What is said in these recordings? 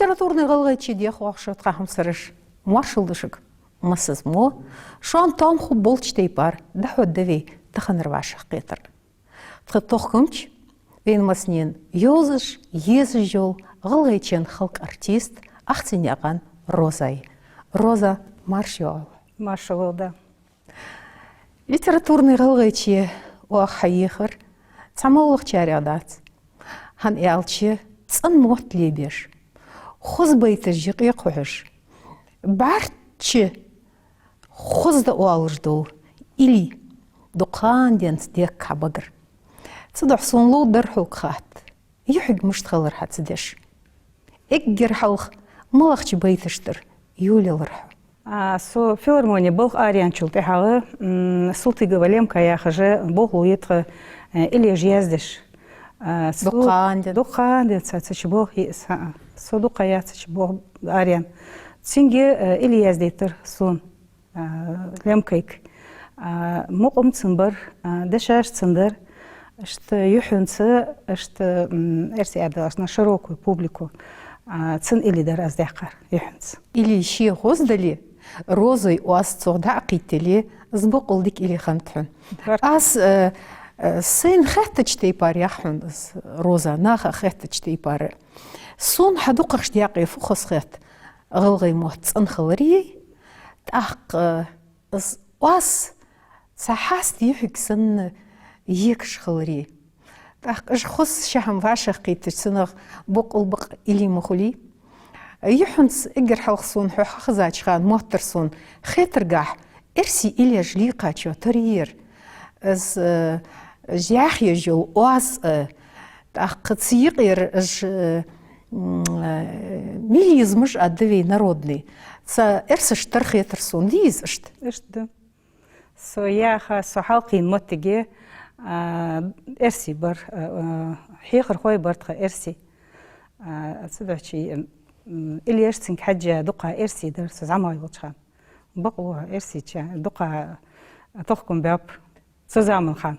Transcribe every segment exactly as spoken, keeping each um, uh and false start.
Литературни гӀалгӀайче дехьа вахаш тха хьамсараш, моаршал да шуга. Массаза мо шоана тоам хургболча тайпара дӀахьоргда вай таханара вӀашагӀкхетар. Тха тохкамча вайна массанена йовзаш, езаш йола гӀалгӀайчен халкъа артист Ахценаькъан Роза я. Роза, марша йоагӀалва. Марша вола да. Литературни гӀалгӀайче оаха хьаехар цхьа моллагӀчарех дац. ХӀана аьлча, цӀена мотт лебеш, хоза байташ юкъе кхухьаш, бӀарчча хоза да оалаш дола илли дукха ха денз дехка хьа багара. Цудухьа сона ловргдар хьога хатта: юхьиг мишта хилар хьа ца деш? Эггара хьалха малагӀча байташта тӀара йолаелар хьо? А, со филармоне балха араяьнначул тӀехьагӀа, м, Султыгова Лемка яхаш болхло я тха, э, иллеш яздеш. А, со дукха ха денз. Дукха ха денз цхьа цу чу болх йиас, хӀаа. Со дукха ха яц цу чу болх араяьнна. Цунга, э, илли яздайтар сона, а, Лемкайга. А, мукъам цун бар, а, дешаш цун дар. Иштта юххьанца, иштта, м, эрсий аьнна дале, на широкую публику, а, цун илли дар аз даьккхар юххьанца. Илли ше хоза дале, Розай оаз цох дӀа а кхийттале, из боккъал дика илли хиннад хьона. Баркал. Аз, э, э, сайна хеттача тайпара ях хьона из, Роза, наха хеттача тайпара. Сона хьа дукхагӀча даькъе фу хоза хет: гӀалгӀай мотт цӀена хилари, тӀаккха, э, из оаз цхьа хьаста юхьиг санна екаш хилари. ТӀаккха уж хоза ши хӀама вӀашагӀкхийттача, цунах боккъал бакъ илли ма хулий. Юххьанца эггара хьалха сона хьо хьахезача хана моттар сона хетаргахьа эрсий иллеш лийкхачоа тара яр. Из, э, яхь еш йола оаз, э, тӀаккха цу юкъера уж, э, м, э, мелизмаш а да вай народни. Цу эрсашта тара хетар сона, дий из иштта? Иштта да. Со яха, со хьалкхийна моттиге, а, эрсий бар, а, а, хьехархой бар тха эрсий. А, цудухьа, м, иллеш цунга хьежжа дукха эрсий дар со зӀамагӀа йолча хана. Бакълув хьо эрсий ча, дукха тохкам баьб цу заман хана.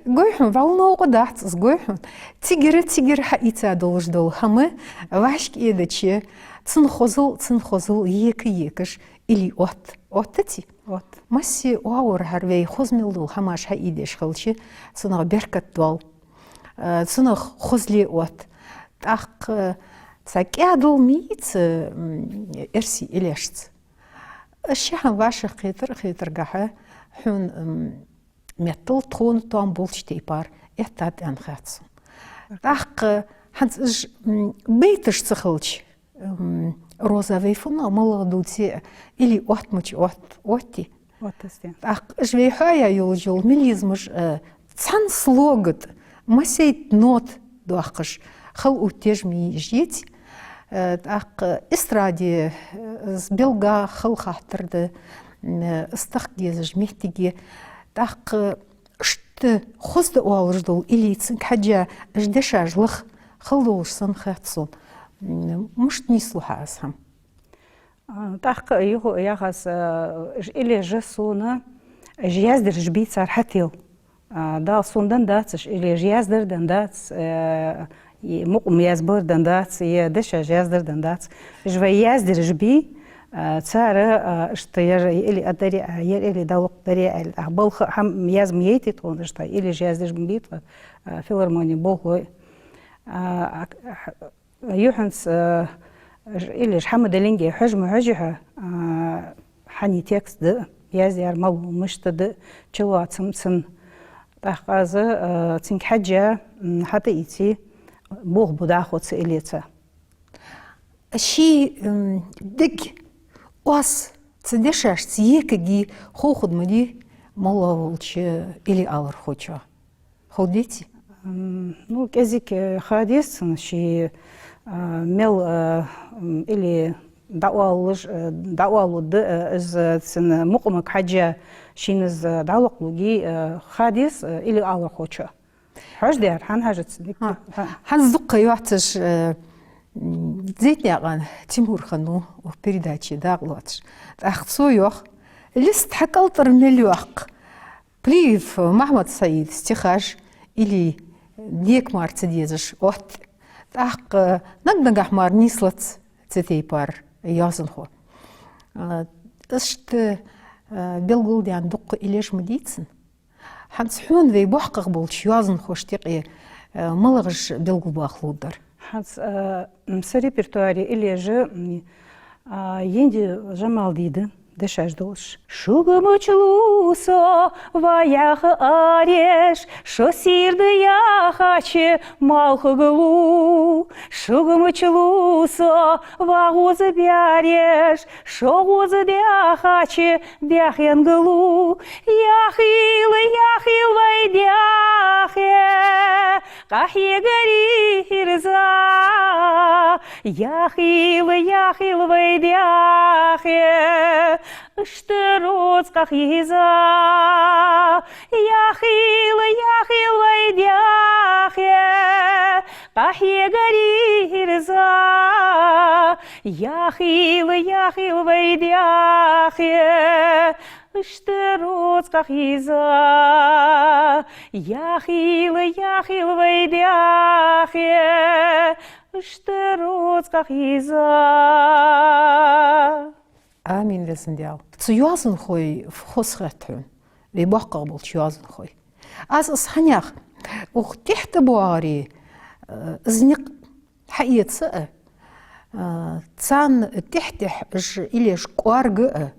Гой хьона, вӀалла новкъа дац из, гой хьона. Цигара, цигара хьаийца долаш дола хӀама вӀашкаэдача, цун хозал, цун хозал ека-екаш илли отт. Оттаций? Отт. Массе оагӀорахьара вай хоза мел дола хӀамаш хьаийдеш хилча, цунах беркат доал, э, цунах хозал отт. ТӀаккха цхьа кӀаьдал ма йий цу, м, эрсий иллешца. Ши хӀама вӀашагӀкхетар а хетаргахьа, хьона, м, меттел тхона тоам болча тайпара эттад аьнна хет сона. ТӀаккха хӀанз уж, м, байташ ца хилча, м, Роза, вай фуннагӀа малагӀа дувце а илли оттача отт, оттий? Оттац, да. ТӀаккха уж вай хьаяь йолаш йола мелизмаш, э, цхьан слога тӀа массайтта нота доаккхаш хила оттаеш ма йий уж, йиций? Э, тӀаккха эстраде, э, из белггала хала хаттар да, м, э, из тахка дезаш моттиг я. ТӀаккха иштта хоза да оалаш дола илли цунга хьежжа уж дешаш лаха хала долаш санна хет сона. М, мишта нийслу хьа из хӀама? А, тӀаккха юха яхаш, а, уж иллеш сона, уж яздараш бий цар хьател. А, Дала сона деннадац уж иллеш, яздар деннадац, э, е мукъам язбар деннадац, е дешаш яздар деннадац. Уж вай яздараш бий, а, цар, а, иштта ер илли адари, а, ер илли дӀалукъдари, а, балха хӀама яз ма яйтай тхона, иштта иллеш яздараш ма бий тха, а, филармоне болхлой. А, а, Юххьанца, э, иллеш хӀама далинге хьожа ма хьожий хьо, э, хьан текст да, язъяр малув, мишта да, чулоацам цун. ТӀаккха аз, э, цунга хьежжа, м, хьатӀаийцай, болх бу дӀахо цу иллеца. Ший, м, дег оаз цу дешашца екаге ховргда ма дий моллагӀа волча илли алархочоа. Ховргдеций? М, ну, кӀезига, э, ха деза цун, ший, э, мел, э, м, илли дӀаоалаш, э, дӀаоаларгда, э, из, э, цун мукъамага хьежжа шийна из, э, дӀалакхлургья, э, ха деза, э, илли алархочоа. Хьожадаьр, хӀана хьажац? ХӀа. ХӀа. ХӀанз дукха ха йоацаш, э, м, Зейтнаькъан Тимур хиннав укх передаче дакъа лоацаш. ТӀаккха цо йоах: лист хьакӀалтӀара мел йоаккх. Плиев Махьмад-Саида стихаш илли декхар ца дезаш отт. ТӀаккха наг-нагахьа мара нийслац цу тайпара йоазонхо. А, иштта, а, белгалдаьнна дукха иллеш ма дий цун. ХӀанз хьона вай боккхагӀа болча йоазонхошта юкъе, а, малагӀаш белгалбаха ловргдар? ХӀанз, а, м, са репертуаре иллеш, м, а, Енди Жамалдина дешаш долаш. Шуга мича лув со, ва яха ареш, шо сийрда яхача малхага лув. Шуга мича лув со, ва гӀоза бӀареш, шо гӀоза даьхача даьхенга лув. Яхийла, яхийла вай даьхе, къахьегарий хӀирза. Яхийла, яхийла вай даьхе, иштта рузкъах йиза. Яхийла, яхийла вай даьхе, къахьегарий хӀирза. Яхийла, яхийла вай даьхе, иштта рузкъах йиза. Яхийла, яхийла вай даьхе, иштта рузкъах йиза. Амин, Везан Даьла. Цу йоазонхой хоза хет хьона, вай боккхагӀа болча йоазонхой. Аз, аз хьанех, укх тӀехьа тӀабоагӀаре, э, из никъ хьаэца а, а, царна тӀехьа-тӀехьа уж иллеш кӀоарга а,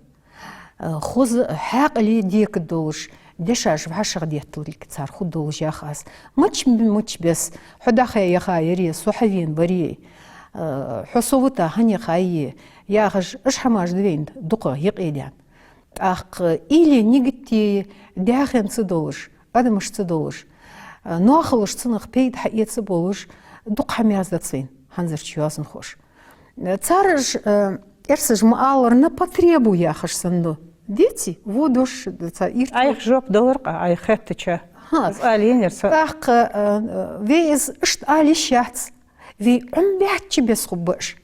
а, хоза а, хьаькъале декаргдолаш, дешаш вӀашагӀдетталга цар хургдолаш ях аз. Мича, мича беса, хьо дӀахо яха яре, со хьавена варе, а, хьо со вита хьанех яхе, яхаш, уж хӀамаш да вайна дукха юкъедаьнна. ТӀаккха уйла, нигат е даьхенца долаш, адамашца долаш, а, ноахалашца цунах пайда хьаэца болаш, дукха хӀама яздац вайна хӀанзарча йоазонхоша. Цар уж, а, эрсаша ма аллара, на потребу яхаш санна. Деций? Во дош, цар ирт. Айхьа жоп далар-кх, айхьа хеттача. ХӀа. Аз ала еннаяр са. ТӀаккха, а, вай из иштта ала йиш яц. Вай Ӏомабаьчча беса хургба уж.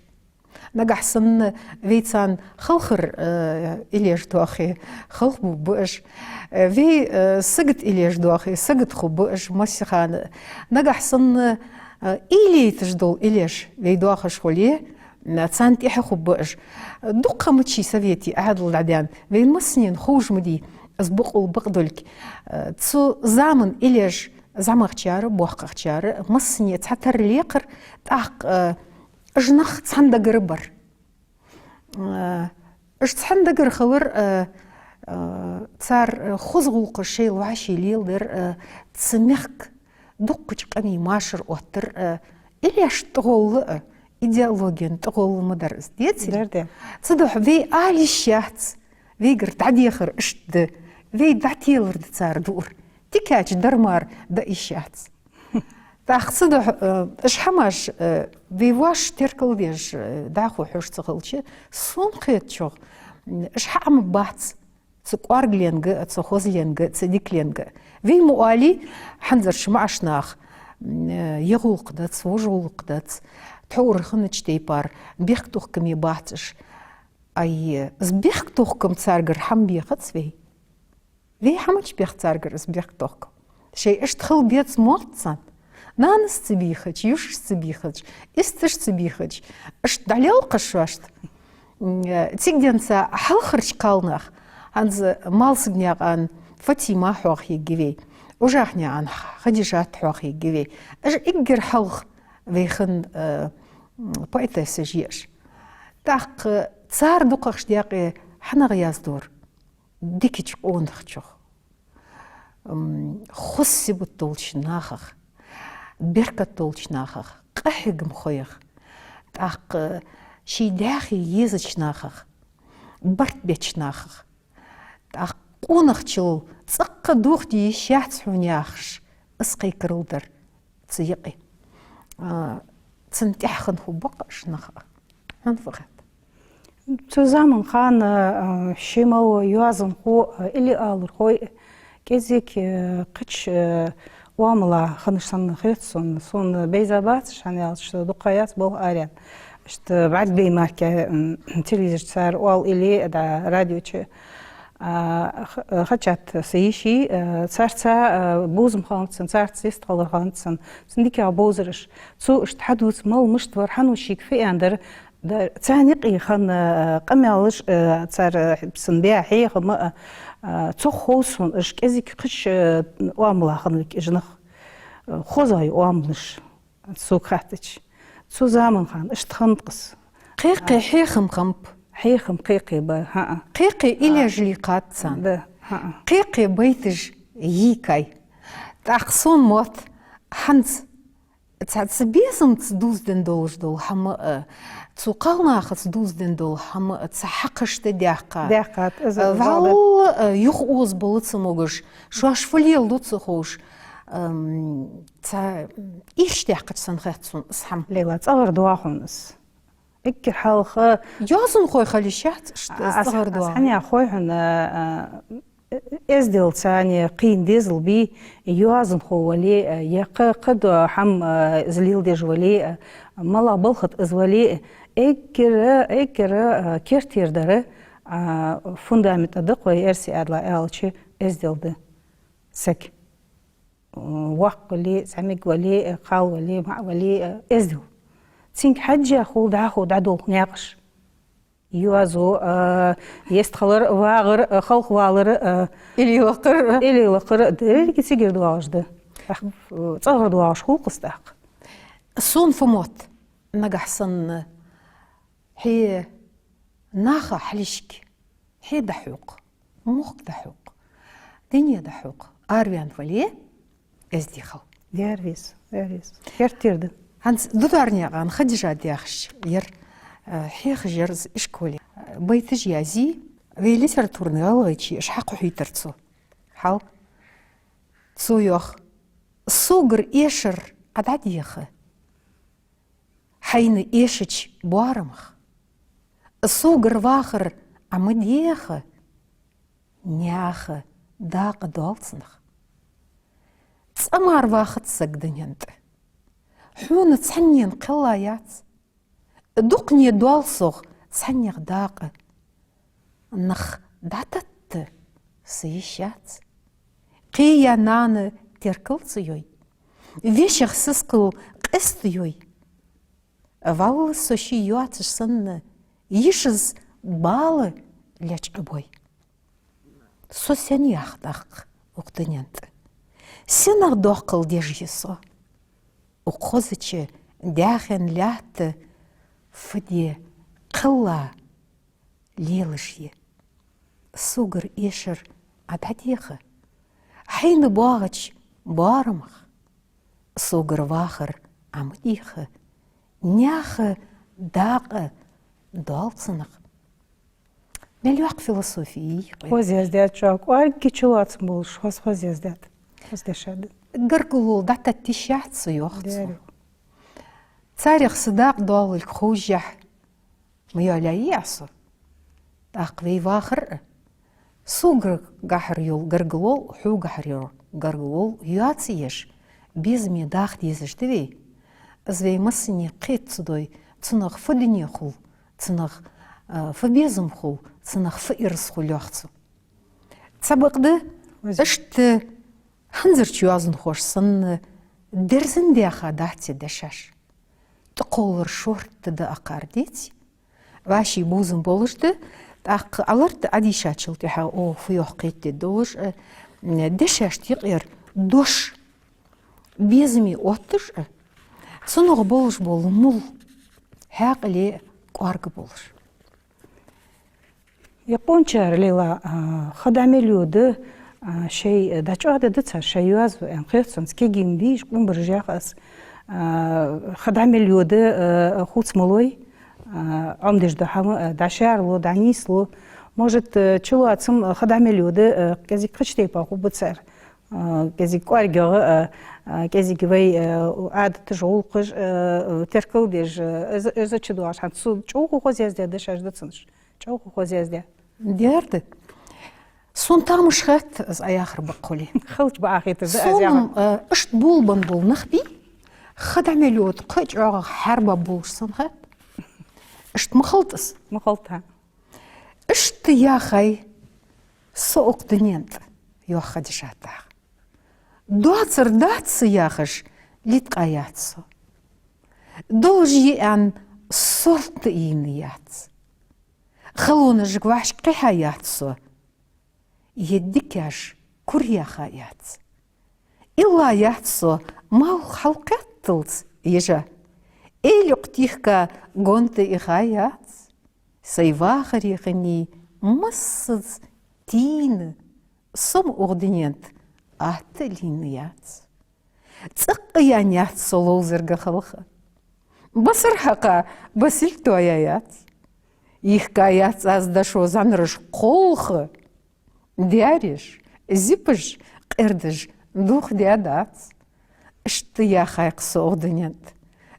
Нагахьа санна вай царна халхар, э, иллеш доахе, халхабувргба уж. Э, вай, э, сагота иллеш доахе, сагота хургба уж массахана. Нагахьа санна, э, уйла йиташ дола иллеш вай доахаш хуле, м, царна тӀехьа хургба уж. Дукха мича совете Ӏаьдал дӀадаьнна, вайна массанена ховш ма дий, из бокъонца бакъдолга. Э, цу заман иллеш зӀамагӀчар а, боккхагӀчар а, массане цхьатарра лекхар, тӀаккха, э, уж нах цхьан дагара бар. Э, уж цхьан дагара хилар, э, э, цар, э, хоза гӀулакхаш шоайла вӀаший леладар, э, цу мехка дуккхача къамий машар оттар, э, иллеш тӀагӀолла, э, идеологена тӀагӀолла ма дар из, деций? Дар, дар. Цудухьа вай ала йиш яц, вайгара дӀадехар иштта да, вай дӀателар да цар дуур. Тикача дар мара даа йиш яц. ТӀаккха цудухьа, э, уж хӀамаш, э, вай воаш теркалдеш, э, дӀахо хьожаш ца хилча, сона кхетачох, м, уж хьаӀомабац цу кӀоаргленга а, цу хозленга а, цу дикаленга а. Вай ма оалий, хӀанзарча маӀача наха, м, э, ер гӀулакх дац, вож гӀулакх дац, тхьовра хиннача тайпара бехктохкаме бац уж. Ай, из бехктохкам царгара хӀама бехац вай. Вай хӀама мича бех царгара из бехктохкам? Шоай иштта хила беза моттац царна. Нанас ца бийхача, йишас ца бийхача, исташ ца бийхача, иштта дӀалелкъаш шоашта. М, э, цига денз хьалхарча кхалнаха, хӀанз Малсагнаькъан Фатима хьоахаергья вай, Ужахьнаькъан Хадижат хьоахаергья вай. Уж эггара хьалха вай хинна, э, м, поэтессаш я уж. ТӀаккха цар дукхагӀча даькъе хьанагӀа яздора? Дикача къонахчох, м, хоза сибат долча нахах, беркат долча нахах, къахьегамхоех, тӀаккха ший даьхе езача нахах, барт беча нахах, тӀаккха къонахчал цӀаккха дохаде йиш яц хьона яхаш, из кхайкарал дар цу юкъе. А, цунна тӀехьа хинна хургба-кх уж нах а. Хьона фу хет? Цу заман хана, а, шоай мел йоазонхой, а, илли алархой кӀезига, а, кхыча, а, оамала хиннаш санна хет сона. Сона бейза бац уж, хӀана аьлча дукха ха яц болх араяьнна. Иштта бӀаргабайна мара, м, телевизор чу цар оал илли, дӀа радио чу, а, х-, хачат са йиший, а, царца, а, бувзам хиннад цун, царца йистхилар хиннад цун, цун дикагӀа бовзар уж. Цо иштта хьадувц мел мишта вар, хьан ву шийга фу аьннадар, Да, царна юкъе хинна, э, къамаьлаш, э, цар, э, сона баь хьехам, э, э, цох хов сона, уж кӀезига кхыча, э, оамалах хиннилга уж нах, э, хоза я оамалаш, сога хаьттача. Цу заман хана иштта хиннад-кх из. Кхы-кхы хьехам хиннаб. Хьехам кхы-кхы ба, хӀаа. Кхы-кхы илежли кхаьчад царна. Да, хӀаа. Кхы-кхы байташ йийкай. ТӀаккха сона мотт хӀанз цу, цу безамца дувзаденна долаш дола хӀама а, цу кхалнахаца дувзаденна дола хӀама а цу хьакхашта даьккха. Даьккхад, из, э, валлахӀи, э, юха оза бала ца могаш, шоаш фу леладу ца ховш, эм, цу ирча даьккхача санна хет сона из хӀама. Лейла, цӀагӀара доагӀа хьона из. Эггара хьалха йоазонхой хила йиш яц, аш-, а, аз, цӀагӀара аз доагӀа. Хьанна хой хьона, а, эздел царна кхийна дезал бий, йоазонхо вале а, е кхы-, кхыдола хӀама, а, из леладеш вале а, малагӀа балха тӀа из вале а, эггара, эггара, а, керттера дар, а, фундамент да-кх вай эрсий аьлча, аьлча, эздел да сага. Воккха вале, зӀамига вале, кхал вале, маӀа вале, эздел. Цунга хьежжа хул дӀахо дӀадолх наькъаш. Йоазув, а, естхилар, вагӀар, а, халхавалар, а, илилакхар, а, илилакхар, деррига цигара доагӀаш да. ТӀаккха, а, цӀагӀара доагӀаш хул-кх из тӀаккха. Сона фу мотт, нагахь санна хье наха хьалхашка, хье дӀахьокха, мохк дӀахьокха, дуне дӀахьокха араваьнна вале, эздий хила. Дера веза, дера веза. Керттера да. ХӀанз Дударнаькъан Хадижат яхаш яр, э, хьехаш яр из ишколе. Э, байташ язъяь, вай литературни ГӀалгӀайче уж хьакхухьийтар цо. Хьал. Цо йоах: «Согара эшар Ӏа дӀадеха хьайна эшача боарамах. Согара вахар Ӏа ма деха наьха дакъа доаллача нах. ЦӀа мара вахац саг дунен тӀа. Хьона цхьаннена кхелла яц. Дукхане доал сох цхьаннех дакъа. Нах дӀататта са йиш яц. Кхеяь нана теркал ца йой, вешех сискал къеста йой. Валлахӏи, со ше йоацаш санна, йишас бала лечкъабой. Со сенна ях тӀаккха укх дунен тӀа? Сенах доккхал деш я со? Укх хозача даьхен лаьтта фу де кхелла лелаш я. Согара эшар Ӏа дӀадеха хьайна боагӀача боарамах. Согара вахар Ӏа ма деха наьха дакъа доаллача нах». Мел йоккха философи я-кх. Хоза яздаьд чӀоагӀа, кӀоарга чулоацам болаш, хоза, хоза яздаьд. Хоза дешаш да. Гаргалол дӀататта йиш яц, йоах цо. Дера. Царех са дакъа доаллалга ховшшехь, ма йоалаяьй со. ТӀаккха вай вахар а, согагахьара йола гаргалол, хьогахьара йола гаргалол йоацаеш, безаме даха дезаш да вай. Из вай массане кхета ца дой, цунах фу дуне хул, цунах, а, фу безам хул, цунах фу ираз хул, йоах цо. Цхьабакъда, вази, иштта хӀанзарча йоазонхоша санна дерзан даьха дац ер дешаш. ТӀаккха лар шортта да акхар, деций? ВӀаший бувзам болаш да, тӀаккха аларта Ӏадийшачул тӀехьагӀа, о, фу йоах кхетаде долаш а, дешашта юкъера дош безаме отташ а, цунах болаш бола мул хьаькъале кӀоарга болаш. Е къончара, Лейла, а, ха дӀа мел йода, а, шоай, э, дӀачӀоагӀдергда цар шоай йоазув аьнна хет сона, кегий ма бий уж, къамбараш ях аз. А, ха дӀа мел йода, э, хувцамалой, а, Ӏомадеш дола хӀама, э, дӀашаьрлу, дӀанийслу. Может, э, чулоацам, э, ха дӀа мел йода, э, кӀезига кхыча тайпара хургба цар. А, кӀезига кӀоаргагӀа, а, а, кӀезига вай, а, Ӏадаташ, гӀулакхаш, а, а, теркалдеш, а, из, из чудоагӀаш, хӀанз цу чӀоагӀа хоза яздаь дешаш да цунаш. ЧӀоагӀа хоза яздаь. Дера да. Сона тамаш хет из Ӏа яхар бакъ хуле. Халча бакъахьа хетар да аз яхар. Сона, а, иштта болабенна бола нах бий, ха дӀа мел йода кхы а чӀоагӀагӀа хьарбаь болаш санна хет. Иштта ма хилда из. Ма хилда. Иштта яхай со укх дунен тӀа, йоах Хадижата. Доацар дац са яхаш, литкъа яц со. Долаш я аьнна, с-, сорта ийна яц. Халонашка вӀашка кхихьа яц со, е дикаш кура яха яц. Илла яц со малх хьалкхетталца ежа, элекх тихка гонта иха яц. Сай вахаре хиннай массаза тийна, со-м укх дунен тӀа атта лийнна яц. ЦӀаккха яьнна яц со ловзарга халха. Басар хьакха, басилг тоаяь яц. Йихка яц аз дошо зӀанараш кхолха. Даьреш, зипаш, къердаш дулх даь дац. Иштта яхай-кх со укх дунен тӀа,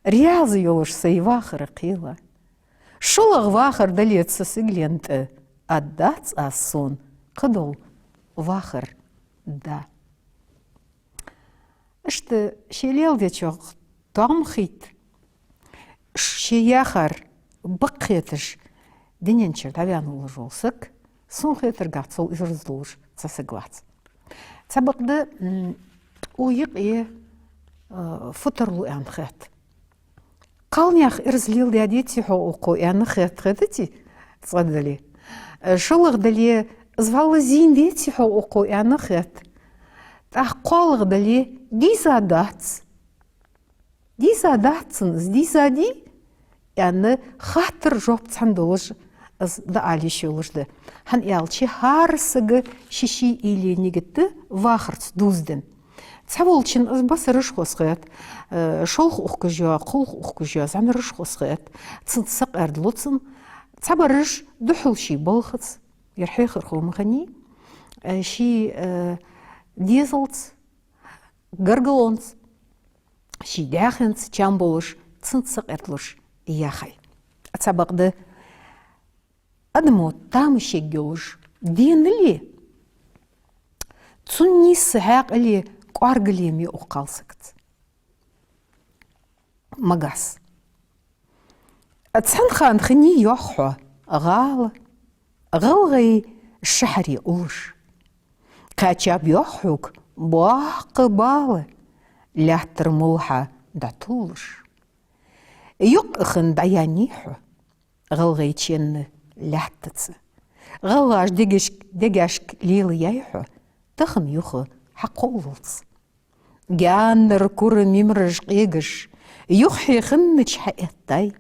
раьза йолаш сай вахара кхела. ШоллагӀа вахар дале цу сигален тӀа, аргдац аз сона кхыдола вахар да. Иштта ше леладечох тоам хийтта, ше яхар бакъ хеташ, дунен чура дӀаваьнна волаш вола саг, сона хетаргахьа, цул ираз долаш цхьа саг вац. Цхьабакъда, м, укх юкъе, э, фу тарлу аьнна хет. Кхалнаьха ираз леладаьдеций хьогӀ укхо аьнна хет, хетаций, цкъа дале. Э, шоллагӀа дале, из вӀалла зийна деций хьогӀ укхо аьнна хет. ТӀаккха кхоалагӀа дале, дийза дац. Дийза дац цунна из, дийза дий? Аьнна, хаттар, жоп цхьана долаш, из дӀаала йиш йолаш да. ХӀана аьлча, хӀара сага ший-ший уйле, нигат да вахарца дувзаденна. Цхьаволчунна из басараш хоза хет, э, шолха ухкаш йола, кхолха ухкаш йола зӀанараш хоза хет, цунца сакъердалу цунна. Цхьабараш духьал ший балхаца, ер хьехархо ма хиннай, э, ший, э, дезалца, гаргалонца, ший даьхенца чам болаш, цунца сакъердалуш яхай. Цхьабакъда адамо тамаш ергйолаш денал е, цун нийсса хьаькъал е, кӀоаргал е ма йий укх кхалсагаца. Магас. Цхьан хана хиннай, йоах, хьо гӀала, гӀалгӀай шахьаре уллаш. Кхаьчаб, йоах, хьога боккха бала, лаьттара мулхьа дӀатуллаш. Юкъ хинна дӀаяьннай хьо гӀалгӀай ченна лаьттаца. ГӀалгӀаша дегашка, дегашка лелаяьй хьо тахан юха хьакхоллалца. Гаьннара кура мимараш къегаш, юххье хиннача хьаэттай,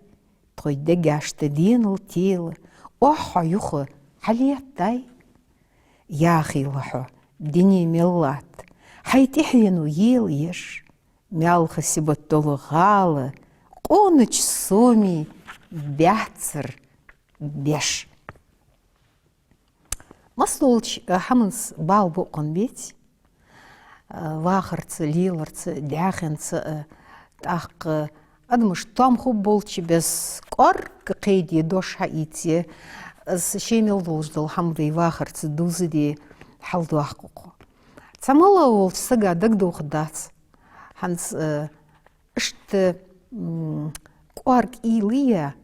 тхоай дегашта денал тела, оаха хьо юха хьалеттай. Яхийла хьо, дуне мел латт, хьай тӀехьено ела еш, маьлха сибат дола гӀала, къонача соме баьццара беш. Массадолча, э, хӀаманца бала бокъонца беций, э, вахарца, леларца, даьхенца, э, тӀаккха адамаш тоам хургболча бесса кӀоарга кхеде дош хьаийце, э, с-, ше мел долаш дола хӀама вай вахарца дувзаде хьалдоаккх укхо. Цхьа мел волча сага дагадохаргдац хӀанз, э, иштта, м, кӀоарга уйла е,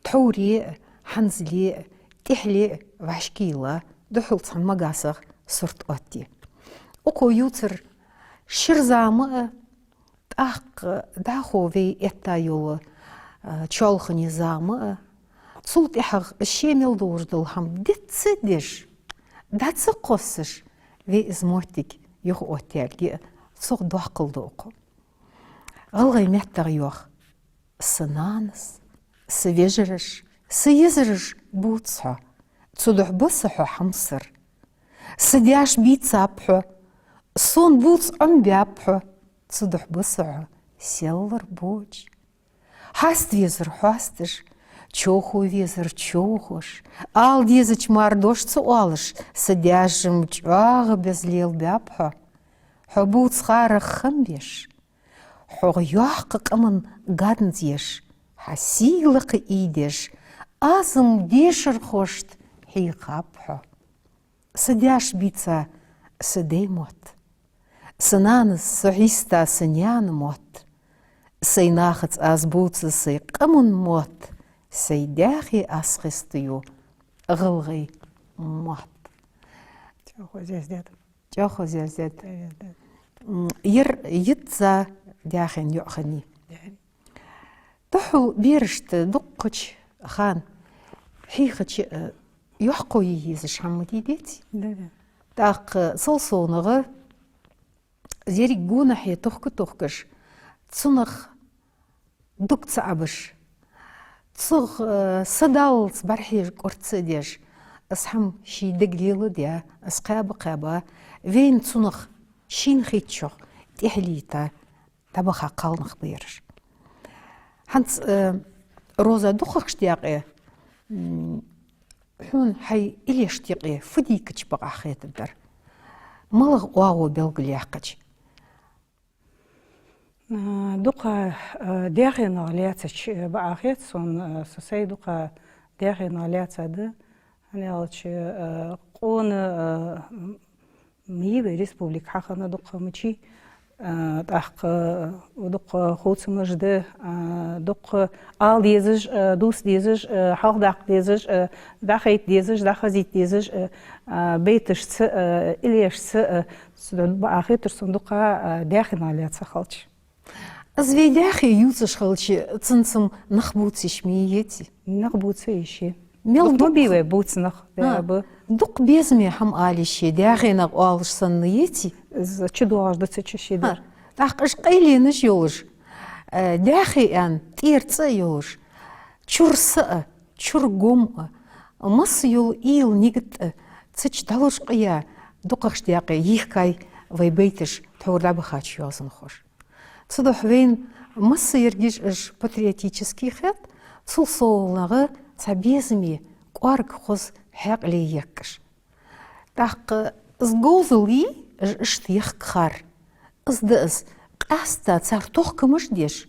тхьовре а, хӀанзале а, тӀехьале а вӀашкайилла, духхьал цхьан Магасах сурт оттае. Укхо ювцар шира зама а, тӀаккха дӀахо вай этта йола, а, чоалхане зама а, цул тӀехьагӀа ше мел долаш дола хӀама диц а деш, дӀа ца кхоссаш, вай из моттиг юхаоттаяргья а, цох доаккхал ду укхо. ГӀалгӀай меттагӀа йоах: са нанас, са вежараш, са езараш бувц хьо, цудухьа ба са хьо хьамсара. Са даьша бийцаб хьо, сона бувца Ӏомабаьб хьо, цудухьа ба са хьо селлара боча. Хьаста везар хьоасташ, човхо везар човхош, ала дезача мара дош ца оалаш, са даьша-м чӀоагӀа беза лелабаьб хьо. Хьо бувца хӀарах хам беш, хьо йоккха къаман гадна зеш, хьа сийлахь ийдеш, аз-м дешархошта хьийхаб хьо. Са даьша бийца са даьй мотт, са нанас со хьийста са наьна мотт, сай нахаца аз бувца сай къаман мотт, сай даьхе аз хестаю гӀалгӀай мотт. ЧӀоагӀа хоза яздаьд. ЧӀоагӀа хоза яздаьд. Яздаьд. М, ер йиц даьхен йоӀ хиннай. Даьри. Духхьал берашта дуккхача хана хьийхача а, йоккхо е езаш хӀама ма дий, деций? Да, да. ТӀаккха цул совнагӀа еррига гонахьа тохка-тохкаш, цунах дог ца Ӏабаш, цох, э, са даллалца бӀарахьежа кӀорд ца деш, из хӀама ший дега леладаь, из кхаьба-кхаьба, вайна цунах шийна хийтачох тӀехьалийта дӀабаха кхалнах ба ераш. ХӀанз, э, Роза, дукхагӀча даькъе, м, хьона хьай иллешта юкъе фу дийкача бакъахьа хетаргдар, малагӀа оагӀув белгалъяьккхача? А, дукха, а, даьхенах лаьцача, а, бакъахьа хет сона, а, со сай дукха даьхенах лаьцад, хӀана аьлча, а, къона, а, м-, ма йий вай республика хьахинна дукха мичай, а, тӀаккха, а, дукха хувцамаш да, а, дукха ала дезаш, а, дувца дезаш, а, хьалхадаккха дезаш, а, дӀахайта дезаш, дӀахазийта дезаш, а, а, байташца, а, иллешца, а, Цудухьа бакъахьа хетар сона дукха, а, даьхенах лаьца хилча. Из вай даьхе ювцаш хилча, цунца-м нах бувца йиш ма йий, деций? Нах бувца йиш я. Мел дукха ма бий вай бувца нах, а, да ба. Дукха безаме хӀама ала йиш я, даьхенах оалаш санна, деций? Из чудоагӀаш да цу чу ший дар. ТӀаккха уж къайленаш йолаш, э, даьхе аьнна, тӀера цӀа а йолаш, чура са а, чура гом а, масса йола уйла, нигат а цу чу дӀалуш къая, дукхагӀча даькъе йийхкай вай байташ тхьовра дӀабахача йоазонхоша. Цудухьа вайна масса яргаш уж патриотически хет, цул совнагӀа цхьа безаме, кӀоарга, хоза хьаькъале ехкаш. ТӀаккха из говзал йий, уж иштта ехка хар. Из да из, къаьстта цар тохкамаш деш,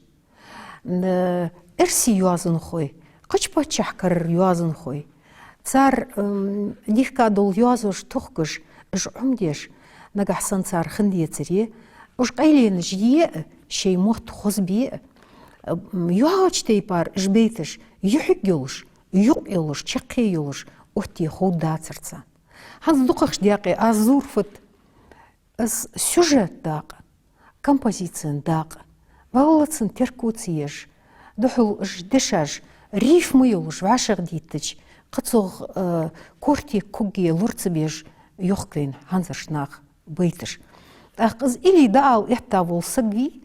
м, эрсий йоазонхой, кхыча паччахьа карара йоазонхой, цар, м, дийхка дола йоазош тохкаш, уж Ӏомадеш, нагахьа санна цар хинна децаре, уж къайленаш е а, шоай мотт хозбе а, м, йоагӀача тайпара уж байташ юхьиг йолаш, юкъ йолаш, чаккхе йолаш отте ховргдацар царна. ХӀанз дукхагӀча даькъе аз зур фуд: из сюжета дакъа, композицен дакъа, валлалца терко ца еш, духхьал уж дешаш рифма йолаш вӀашагӀдеттача, кхы цох, э, корте кугге лур ца беш йохкайна хӀанзарча наха байташ. ТӀаккха из илли дӀаала этта вола саг вий,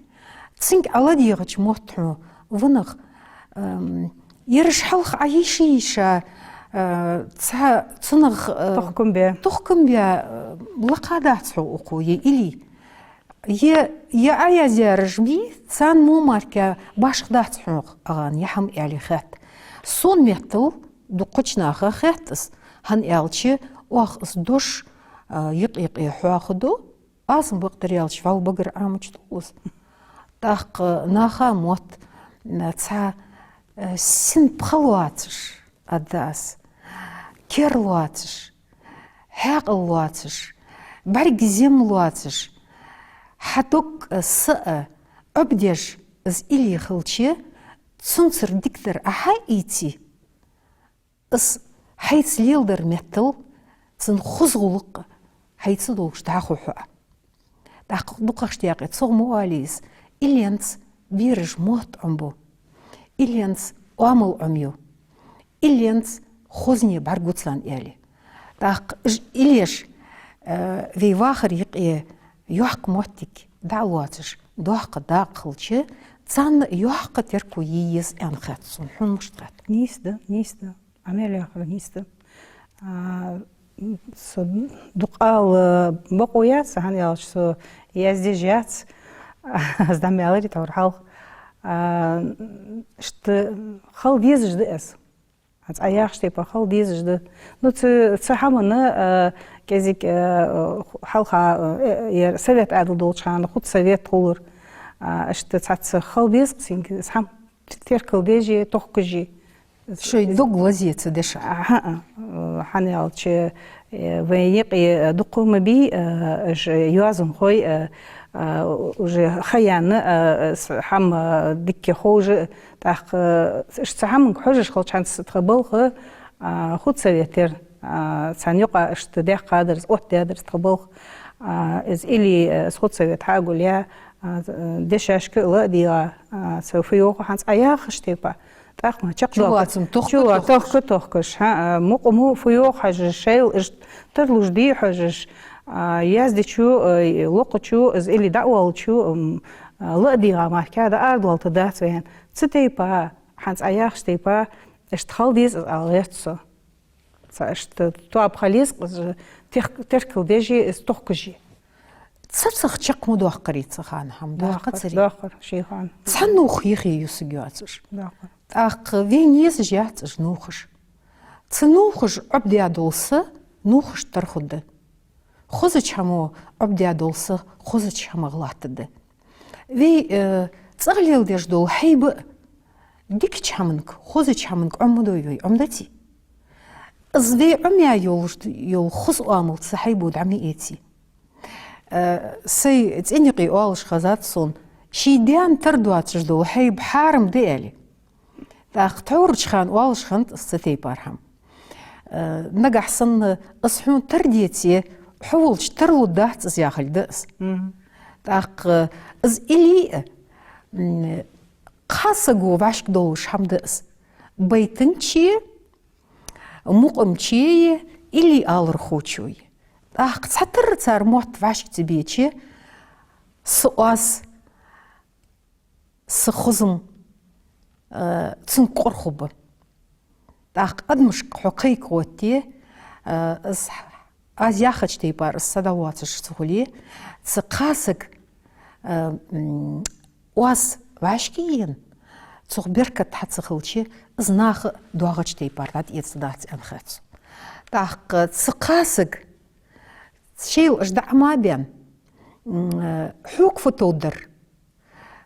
цунга Ӏа ладийгӀача мотт хьона, ванах, ам, ераш хьалха Ӏа йийша-йийша, а, цхьа цунах, а, тохкам бе, тохкам бе, а, лакха дац хьона укхо, е илли. Е, е Ӏа язъяраш бий, царна мо мара башха дац хьона, агӀан, е хӀама аьле хет. Сона меттел дукхача наха хет из, хӀана аьлча, оаха из дош, а, юкъ-юкъе хьоахаду, аз-м бакъдар аьлча, вӀалла багара Ӏамача туллаз. ТӀаккха наха мотт, м, цхьа, э, синпха лоацаш, аргда аз, кер лоацаш, хьаькъал лоацаш, бӀарг зем лоацаш, хьа дог а, са а Ӏобдеш из илли хилча, цунцара дикадар Ӏа хьаийце, из хьайца леладара меттел, цун хоза гӀулакх хьайца долаш дӀахо хьо Ӏа. ТӀаккха дукхагӀча даькъе цох ма оалий из: илленца бераш мотт Ӏомабу, илленца оамал Ӏомаю, илленца хозне бӀаргагу царна, аьле. ТӀаккха уж иллеш, э, вай вахара юкъе йоккха моттиг дӀалоацаш, доккха дакъа хилча, царна йоккха терко е еза аьнна хет сона. Хьона мишта хет? Нийса да, нийса да. Ӏа мел яхар нийса да. А, со дукха ала бокъо яц, хӀана аьлча со яздеш яц, аз дӀа ма аьларий тхьовра хьалха. А, иштта хила дезаш да из. ХӀанз Ӏа яхача тайпара хила дезаш да. Ну, цу, цу хӀамана, а, кӀезига, а, хьалха, а, э, ер совет Ӏаьдал долча хана худсовет хулар. А, иштта цхьацца хила беза-кх цунга из хӀама. Теркалдеш а, тохкаш а. Шоай дог лазаеш ца деш. ХӀаа, хӀана аьлча, э, вай юкъе дукха ма бий, э, уж йоазонхой, э, э, уже ха яьнна, э, с-, хӀама дика ховш, тӀаккха, э, уж цу хӀаманга хьожаш хилча, хӀанз тха балха, э, худсовет яр, э, царна юкъа иштта даьккхадар из, оттадаьдар из тха балха. Э, из илли, э, из худсовет хьагулъяь, А, дешашка ладийгӀа, а, цо фу йоах хӀанз Ӏа яхача тайпара. ТӀаккха ма чакхдоал. Чулоацам тохка, чулоацам тохка, тохкаш, хӀа, а, мукъа мо фу йоах хьажа, шоайла иштта тарлуш дий хьажа, а, яздечо, а, локхачо, из илли дӀаоалачо, м, а, ладийгӀа мара кхы а арадоалийтаргдац вайна. Цу тайпара, хӀанз Ӏа яхача тайпара, иштта хила деза из ала гӀерт со. Цхьа иштта тоаба хила еза-кх из, тер-, теркалдеш а, из тохкаш а. Цхьацца чакх ма доаккхарий цу хана хӀама, доаккхарий? Доаккхарий, царех. Доаккхарий, ший хана. Цхьа нувх юхе юсаргйоацаш. Доаккхарий. ТӀаккха вайна езаш яц уж нувхаш. Цу нувхаша Ӏобдаь дола са нувхашта тара хургда. Хозача хӀамо Ӏобдаь дола са хозача хӀамах латтаргда. Вай, э, цӀагӀа леладеш дола хьайба а дикача хӀаманга, хозача хӀаманга Ӏомадой вай, Ӏомадаций? Из вай Ӏомаяь йолаш йола хоза оамал цу хьайбо дӀа ма эций. Э, сай цӀен юкъе оалаш хезад сона, ший даьна тара доацаш дола хьайба хьарам да аьле. ТӀаккха тхьоврача хана оалаш хиннад из цу тайпара хӀама. Э, нагахьа санна из хьона тара деце, хьо волча тарлургдац из яхилга да из. Мгм. ТӀаккха из илли а, м, кхалсаго вӀашкадовлаш хӀама да из. Байтанчеи, мукъамчеи, илли алархочои. ТӀаккха цхьатарра цар мотт вӀашка ца беча, са оаз, са хозам, э, цунга кхоархургба. ТӀаккха адамашка хьо кхайкагӀотте, э, из аз яхача тайпара из са дӀавоацаш ца хуле, цу кхалсага, э, м, оаз вӀашка а ена, цох беркат хьа ца хилча, из наха а доагӀача тайпара дӀатӀаэцаргдац аьнна хет сона. ТӀаккха цу кхалсага шоайла уж дӀа а ма баьнна, м, э, хьога фу товргдар,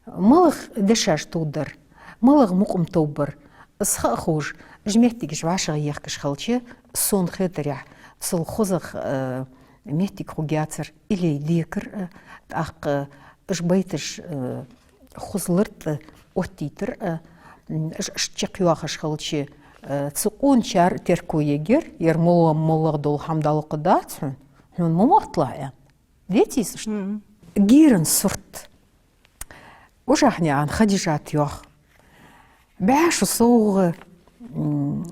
малагӀа дешаш товргдар, малагӀа мукъам товргбар, из ха а ховш, уж моттигаш вӀашагӀъехкаш хилча, сона хетарехь, цул хозагӀа, э, моттиг хургьяцар илли декар а, тӀаккха уж байташ, э, хоза лард а оттийтар а, м, уж, уж чакхйоахаш хилча, э, цу къоначар терко ергьяр, ер моллагӀа, моллагӀа дола хӀама дӀалокхаргдац хьона, хьона ма мотталахь аьнна. Деций из иштта? Мгм. Гийран сурт. Ужахьнаькъан Хадижата йоах. БӀаь шу совгӀа, м,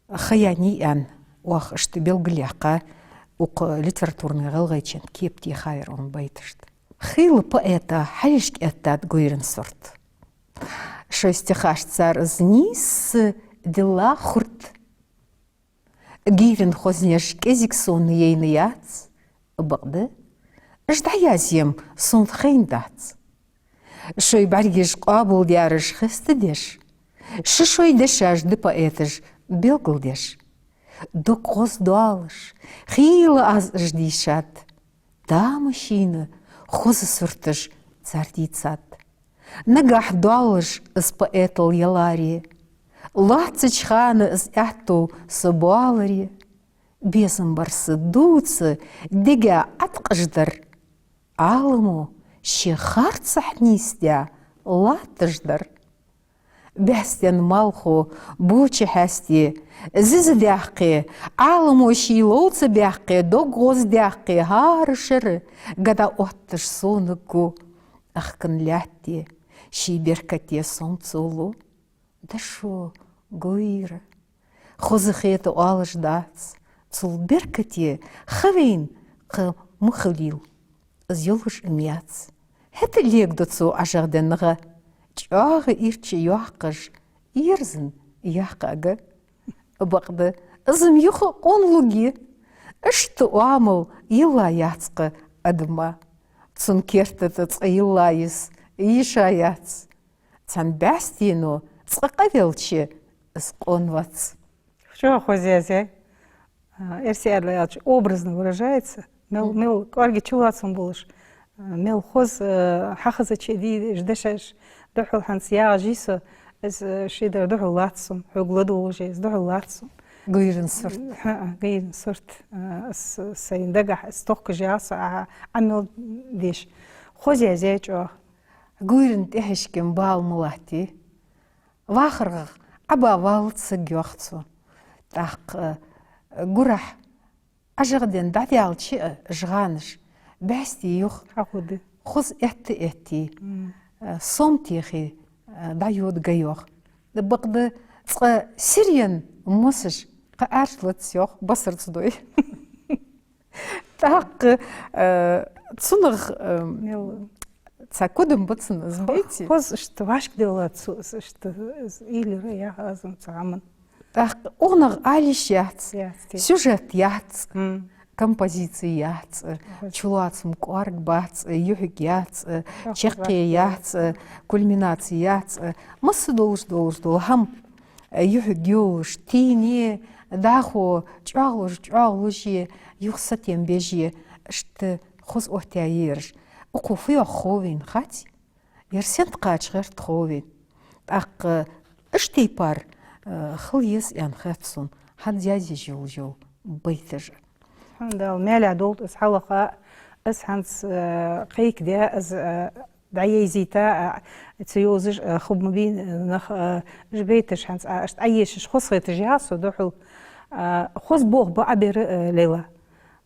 ха яьннай аьнна, оаха иштта белгалъяьккха, укх литературни ГӀалгӀайчен кепа техар он байташта. Хийла поэта хьалхашка эттад гуйран сурт. Шоай стихашца цар из нийсса дилла хурт. Гийран хознеш кӀезига сона яйна яц, бакъда, уж дӀаязъем сона хайна дац. Шоай бӀаргаш къоабалдаьраш хестадеш, шоай дешаш да поэташ белгалдеш. Дог гӀоз доалаш, хийла аз уж дийшад. Тамашийна хоза сурташ цар дийцад. Нагахь доаллаш из поэтал яларе, лоацача хана из аьттув са боаларе, безам бар са дувца дега Ӏаткъаш дар. Ӏаламо ший харцахьа нийсдаь латташ дар. БӀаьстен малхо боча хьаьсте зиза даьккхе, Ӏаламо ший ловца баьккхе, дог гӀоз даьккхе, хӀара шера гада отташ сона гу, ахкан лаьтте ший беркате сомцо лу. Дошо, гуйра, хоза хета оалаш дац, цул беркате ха вайна кхы ма хилийла, из йолаш а ма яц. ХӀаьта а легаду цо ӀажагӀденна гӀа, чӀоагӀа ирча йоаккхаш, ерзан яккха га. Бакъда, из-м юха къона лургья. Иштта оамал йилла яц-кха адама. Цун керта тӀа цкъа йилла йиса йиш яц. Цхьан бӀаьстено цкъа къавелча, из къона вац. ЧӀоагӀа хоза язъяьй. А, эрсий аьлча, образно выражается. Мел, мгм, мел кӀоарга чулоацам болаш, а, мел хоза, а, хьахезача дийдеш дешаш духьал хӀанз ягӀаш йий со, из, а, шийдар духьал лац сона, хьога ладувгӀаш из духьал лац сона. Гуйран сурт. ХӀаа, гуйран сурт. А, с-, сайна дагахь из тохкаш яц со, а, Ӏа мел деш. Хоза язъяьй чӀоагӀа. Гуйран тӀехьашка-м бала ма латтий. ВахаргӀа Ӏаба валлалца саг, йоах цо. ТӀаккха, э, гурахьа ӀажагӀденна дӀадаьлча а, жгӀанаш бӀаьсти юха хьахургда. Хоза этта-этте, э, сом техе, э, дӀайода га йоах. Бакъда цкъа сирен мосаш кхы Ӏаьржлац йоах, басарца дой. ТӀаккха, э, цунах, э, цхьа кодам ба цун, из бейте? Хоза иштта вӀашкаделла цо, из иштта, из уйла яр аз цу хӀаман. ТӀаккха укханах ала йиш яц, яц, те. Сюжет яц, композици яц, чулоацам кӀоарга бац, юхьиг яц, чаккхе яц, кульминаци яц. Масса долаш, долаш дола хӀама юхьиг йолаш, тийне, дӀахо чӀоагӀлуш, чӀоагӀлуше, юха сатем беже, иштта хоза оттаяь я ераш. Укхо фу йоах хов вайна, хац? Ер сенна кхача гӀерт хов вайна. ТӀаккха иштта тайпара, э, хила еза аьнна хет сона, хӀанз язъеш йола байташ. ХӀана аьлча, маьле долаш да из хьалха, из хӀанз, э, кхайкадаь, из, э, дӀайайзийта, э, ца йовзаш, э, хӀама ма бий, э, нах, э, уж байташ хӀанз, а, иштта Ӏоешаш хоза хеташ я со духьал, э, хоза болх ба Ӏа бер, э, лела.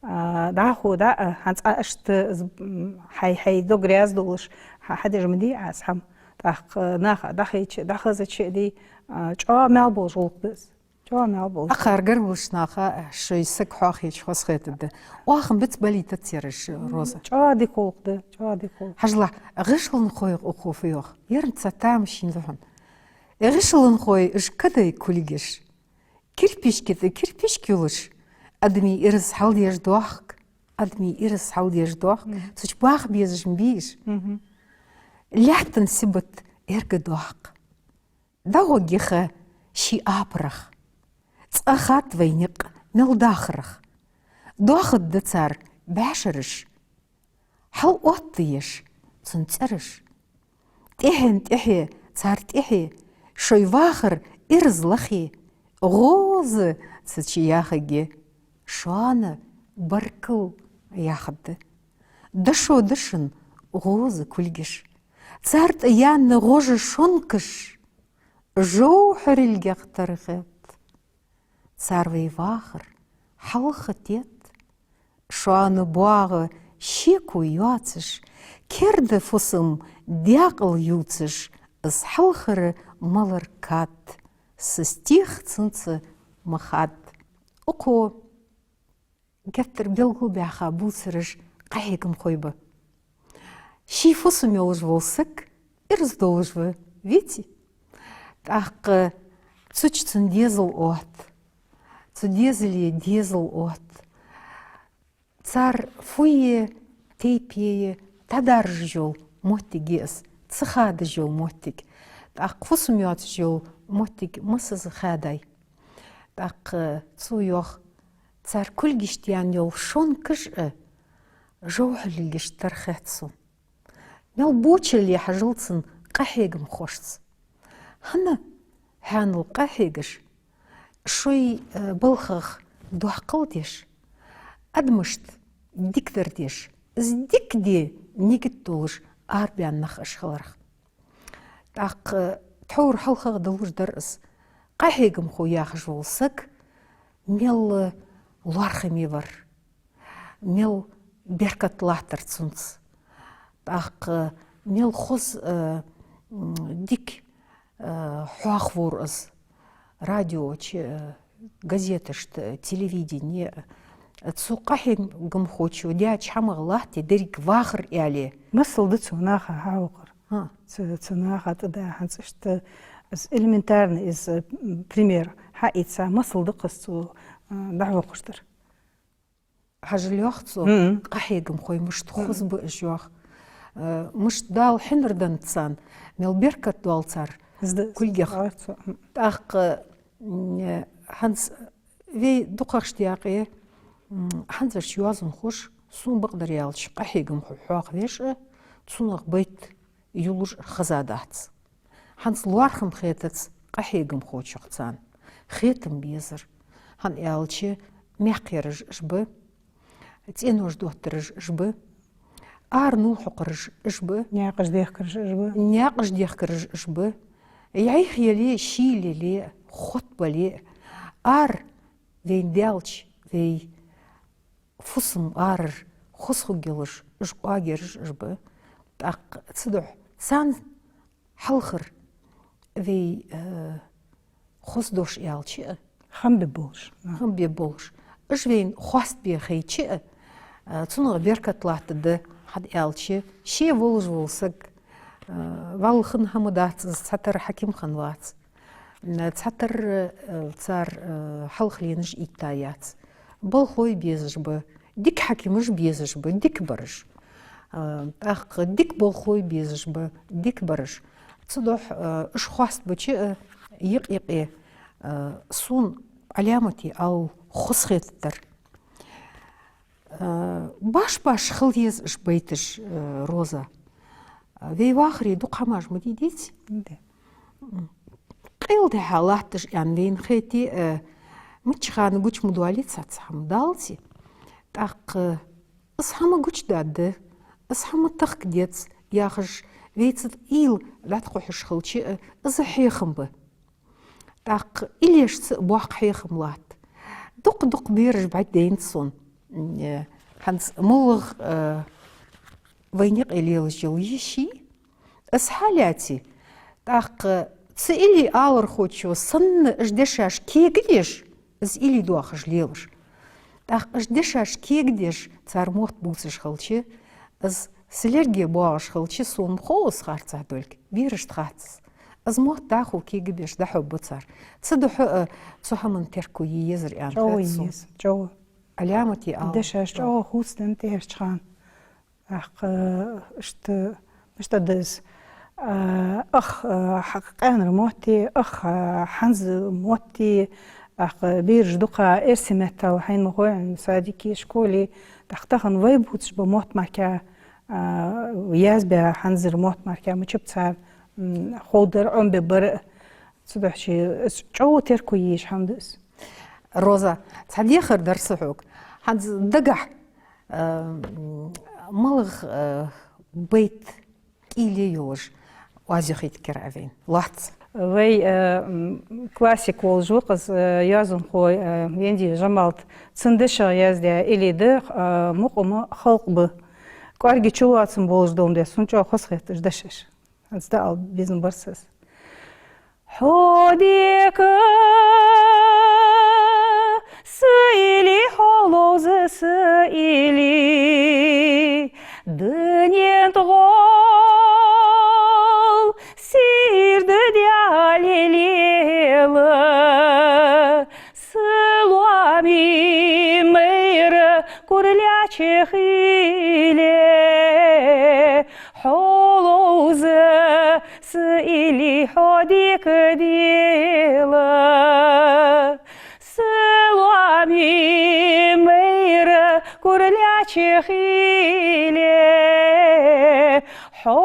А, дӀахо, да, а, хӀанз а иштта, з-, м, хьай-хьай дог раьза долаш, хьа-, хьадеш ма дий Ӏа из хӀама. ТӀаккха, э, наха дӀахайча, дӀахазача а дий, а, чӀоагӀа маьл болаш гӀулакх да из. ЧӀоагӀа маьл болаш. Акхар гаргарча наха, а, шоай саг хьоахайча хоза хетаргда. Оаха бицбалийтац ераш, Роза. ЧӀоагӀа дика гӀулакх да, чӀоагӀа дика гӀулакх. Хьажал, гӀишлонхой укхо фу йоах. Ер цхьа тамашийна да хьона. ГӀишлонхой, уж кадай кулгаш. Кирпишка тӀа кирпишка юлаш, адамий ираз хьалдеш дохк, адамий ираз хьалдеш дохк, цу чу баха безаш ма бий уж. Лаьттан сибат эрга дохк. ДӀагӀоргья-кх ший апарах. Цкъа хатт вай никъ мел дахарах. Дохаргда цар бӀаьшераш. Хьалоттаеш цун цӀераш. ТӀехьен тӀехье, цар тӀехье, шоай вахар ираз лахе, гӀоза цу чу яхаргья, шоана баркал яхаргда. Дошо дошош гӀоза кулгаш. Цар тӀа яьнна гӀожа шонкаш, жовхьарилгех тара хет. Цар вай вахар хьалха тет. Шоана боагӀа шеко йоацаш, керда фусам даькъала ювцаш, из хьалхара малар кад, са стих цунца ма хад. Укхо геттара белгалбаьха бувцараш къахьегамхой ба. Ший фусам йолаш вола саг ираз долаш ва, веций? ТӀаккха цу чу цун дезал отт, цу дезале дезал отт. Цар фуе, тайпае дӀадаржаш йола моттиг я из, ца хадаш йола моттиг. ТӀаккха фусам йоацаш йола моттиг массаза хадай. ТӀаккха цо йоах, цар кулгашта яьнна йола шонкаш а жовхьарилгаш тара хет сона. Мел бочале хьажал цун къахьегамхошца. ХӀана? ХӀанал къахьегаш, шоай, э, балхах доккхал деш, адамашта дикадар деш, из дика де нигат долаш арабаьнна нах уж хиларах. ТӀаккха тхьовра хьалхагӀа долаш дар из. Къахьегамхо яхаш вола саг мел лоархӀаме вар, мел беркат латтар цунца. ТӀаккха мел хоза, э, м, дика, э, хьоахавора из. Радио чу, э, газеташта, телевидене, э, цу къахьегамхочо даьча хӀамах латте деррига вахар аьле. Масал да цо наха хьахьокхар. ХӀа. Цу, цу наха тӀа да хӀанз иштта, из элементарно, из, м, пример хьаийца, масал да-кх из цо, э, дӀахьокхаш дар. Хьажал, йоах цо, къахьегамхой мишта хоза ба уж, йоах. Э, мишта Дала хьинар деннад царна, мел беркат доал цар кулгех. ТӀаккха, м, э, хӀанз вай дукхагӀча даькъе, м, хӀанзарча йоазонхоша, сона бакъдар аьлча, къахьегамхой хьоахавеш а, цунах байт юллуш а хезадац. ХӀанз лоархӀам хетац къахьегамхочох царна. Хетам безар. ХӀана аьлча, мехкараш уж ба, цӀенош доттараш уж ба, ара-нувл хьокхараш уж ба, наькъаш дехкараш уж ба, наькъаш дехкараш уж ба, йӀайха яле, шийла яле, хотбале, ара вайна даьлча, вай фусам арара хоза хургйолаш уж кӀоагераш уж ба. ТӀаккха цудухьа царна хьалхара вай, э, хоза дош аьлча а, хам бе болаш. Хам бе болаш. Уж вайна хоастабе хайча а, э, цунах беркат латтаргда, хӀана аьлча, ше волаш вола саг, э, валлахӀи хӀама дац из, цхьатарра хьаким хинна вац. Цхьатарра, э, цар, э, хьалхленаш иттаяц. Балхой безаш ба, дика хьакимаш безаш ба, дика бараш. Э, тӀаккха дика балхой безаш ба, дика бараш. Цудухьа, э, уж хоастабеча а, э, юкъ-юкъе, э, сона Ӏаламате ала хоза хетар. Э, баш-баш хила еза уж байташ, э, Роза. Вай вахаре дукха хӀамаш ма дий, деций? Да. Къайла дехьа латташ аьнна вайна хете, э, мичча хана гуча ма доаллий цхьацца хӀама, даллаций? ТӀаккха из хӀама гучадаргда, из хӀама тахка деза яхаш, вайцига уйла дӀатӀакхухьаш хилча а, из хьехам ба. ТӀаккха уйлашца боккха хьехам латт. Дукха-дукха бераш бӀаргадайнад сона. Э, хӀанз моллагӀа, э, вайна юкъе лелаш йола йиша я из, хьалаьций. ТӀаккха цу уйлий алархочо санна уж дешаш кегадеш, из уйла доахаш лелаш. ТӀаккха уж дешаш кегадеш, цар мотт бувцаш хилча, из силерге боагӀаш хилча, сона хов из харцахьа долга, берашта хац из. Из мотт дӀахо кегабеш дӀахьоргба цар. Цудухьа а цу хӀаман терко е езар аьнна хет сона. ЧӀоагӀа е еза, чӀоагӀа. Ӏаламате ала. Дешаш чӀоагӀа хувцаденна тӀехьарча хана. ТӀаккха, э, иштта, мишта да из, э, ах, э, хьа-, къаьнара мотти, ах, э, хӀанз мотти, тӀаккха бераш дукха эрсий меттала хьайна ма хой, садике, школе, тӀаккха тахан вай бувцаш ба мотт мара, э, язбаь хӀанзара мотт мара мичаб цар, м, ховдар, Ӏомабе бар. Цудухьа из чӀоагӀа терко е езаш хӀама да из. Роза, цхьа дехар дар са хьога. ХӀанз дагахьа, э, м, малагӀа, э, байт кӀийле йолаш оаз юхийтаргья вайна? Лоацца. Вай, э, м, классик волаш ва-кх из, э, йоазонхо, э, Венди Жамалт. Цун дешах яздаь уйла да, э, «Мукъама халкъ ба». КӀоарга чулоацам болаш долаш да, сона чӀоагӀа хоза хет уж дешаш. ХӀанз дӀаала безам бар са из. Хьо дика са или хьо ловза са или, дунен тӀа гӀолла сийрда даьле лела, са лоамий майра куралаьча хиле, хьо ловза са или хьо дика дела. Са лоамий майра куралаьча хиле, хьо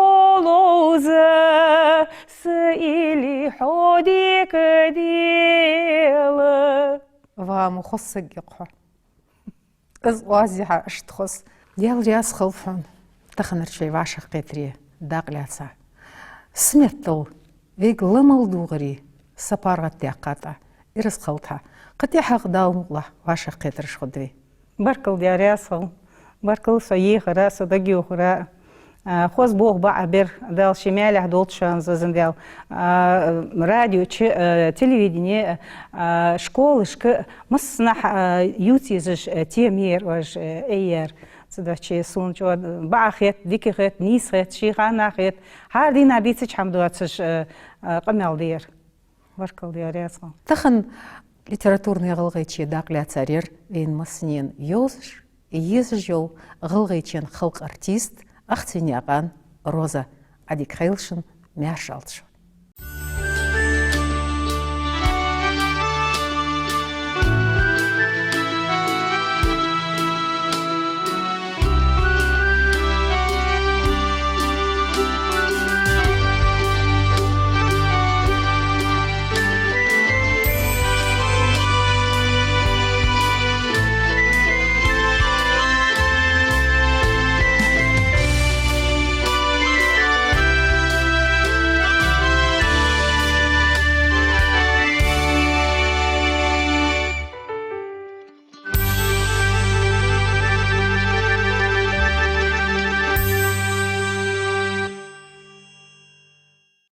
ловза са или хьо дика дела. Ва, ма хоза саг я-кх хьо. Из оаз я хьа иштта хоза. Даьла раьза хилва хьона таханарча вай вӀашагӀкхетаре дакъа лаьца. Са меттала вайга ла мел дувгӀаре са паргӀатдаьккхад Ӏа. Ираз хилда хьа. Кхы тӀехьагӀа, Дала мукъалахь, вӀашагӀкхетараш хургда вай. Баркал, Даьла раьза хилва. Баркал со ехара, со дагайохара. А, хоза болх ба Ӏа бер, Дала ший маьлехь долда шоана, везан Даьла. А, радио чу, а, телевидени, а, школашка массанахьа, а, ювца езаш, а, тема я ер оаш, а, айяьр. Цудухьа сона чӀоагӀа бакъ хет, дика хет, нийса хет, ший хана хет. ХӀара дийнахьа дийцача хӀама доацаш, а, а, къамаьл да ер. Баркал, Даьла раьза хилва. Тахан литературни гӀалгӀайче дакъа лаьцар яр вайна массанена йовзаш, езаш йола гӀалгӀайчен халкъа артист Ахценаькъан Роза. Ӏадика хийла шун, маьрша Ӏалда шо.